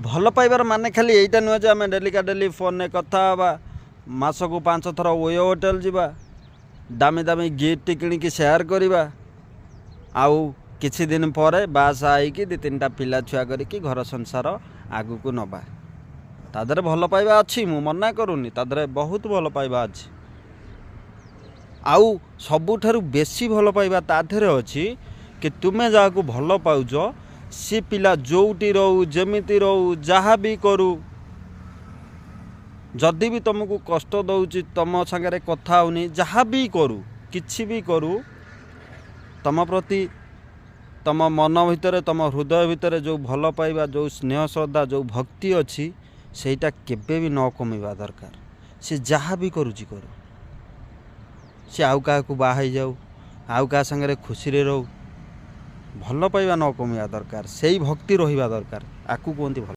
ଭଲ ପାଇବାର ମାନେ ଖାଲି ଏଇଟା ନୁହେଁ ଯେ ଆମେ ଡେଲିକା ଡେଲି ଫୋନ୍ରେ କଥା ହେବା, ମାସକୁ 5 ଥର ଓୟୋ ହୋଟେଲ ଯିବା, ଦାମୀ ଦାମୀ ଗିଫ୍ଟ କିଣିକି ସେୟାର କରିବା, ଆଉ କିଛି ଦିନ ପରେ ବାହାସାହା ହେଇକି 2 3ଟା ପିଲା ଛୁଆ କରିକି ଘର ସଂସାର ଆଗକୁ ନେବା। ତା ଦେହରେ ଭଲ ପାଇବା ଅଛି, ମୁଁ ମନା କରୁନି, ତା ଦେହରେ ବହୁତ ଭଲ ପାଇବା ଅଛି। ଆଉ ସବୁଠାରୁ ବେଶୀ ଭଲ ପାଇବା ତା ଦେହରେ ଅଛି କି ତୁମେ ଯାହାକୁ ଭଲ ପାଉଛ, ସେ ପିଲା ଯେଉଁଠି ରହୁ, ଯେମିତି ରହୁ, ଯାହା ବି କରୁ, ଯଦି ବି ତୁମକୁ କଷ୍ଟ ଦେଉଛି, ତୁମ ସାଙ୍ଗରେ କଥା ହେଉନି, ଯାହା ବି କରୁ, କିଛି ବି କରୁ, ତୁମ ପ୍ରତି ତୁମ ମନ ଭିତରେ, ତୁମ ହୃଦୟ ଭିତରେ ଯେଉଁ ଭଲ ପାଇବା, ଯେଉଁ ସ୍ନେହ ଶ୍ରଦ୍ଧା, ଯେଉଁ ଭକ୍ତି ଅଛି, ସେଇଟା କେବେ ବି ନ କମିବା ଦରକାର। ସେ ଯାହା ବି କରୁଛି କରୁ, ସେ ଆଉ କାହାକୁ ବାହା ହେଇଯାଉ, ଆଉ କାହା ସାଙ୍ଗରେ ଖୁସିରେ ରହୁ, ଭଲ ପାଇବା ନ କମିବା ଦରକାର, ସେଇ ଭକ୍ତି ରହିବା ଦରକାର। ଆକୁ କୁହନ୍ତି ଭଲ